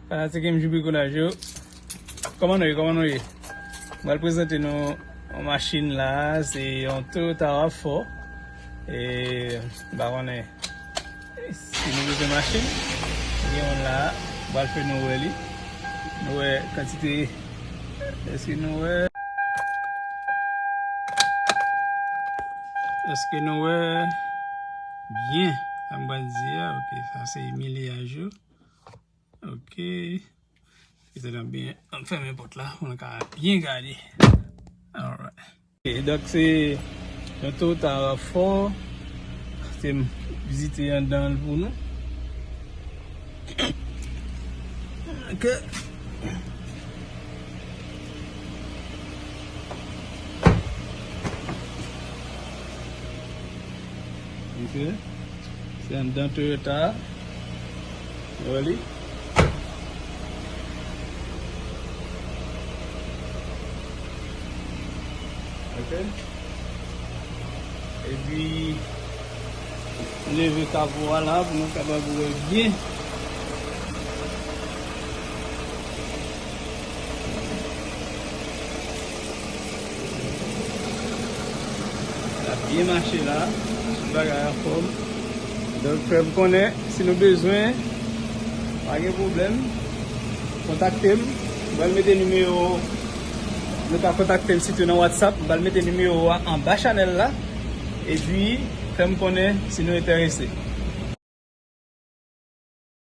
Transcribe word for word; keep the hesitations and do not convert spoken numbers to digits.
Fanatik M J Bricolage yo, kòman nou ye? Kòman nou ye? Mwen al prezante nou yon machin la, se yon Toyota rav fò. E, m pa konnen si nou bezwen machin, gen yon la, m pral fè nou wè li. Nou wè kantite, èske nou wè? Èske nou wè byen sa m pral di a? Ok, sa se miliyaj yo. Ok. Kite nou byen, ann fèmen pòt la pou nou ka byen gade. Alright. Ok, donk se yon Toyota rav fò. Se m vizite anndan l pou nou. Ok. Ok. Se anndan Toyota a. Wè li. Ok. Epi, leve kapo a la pou nou kapab wè byen. L ap byen mache la, tout bagay anfòm. Donk, fè m konnen si nou bezwen, pa gen pwoblèm, kontakte m. M pral mete nimewo, nou ka kontakte m sitou nan WhatsApp. M pral mete nimewo a anba chanèl la. Epi, fè m konnen si nou enterese.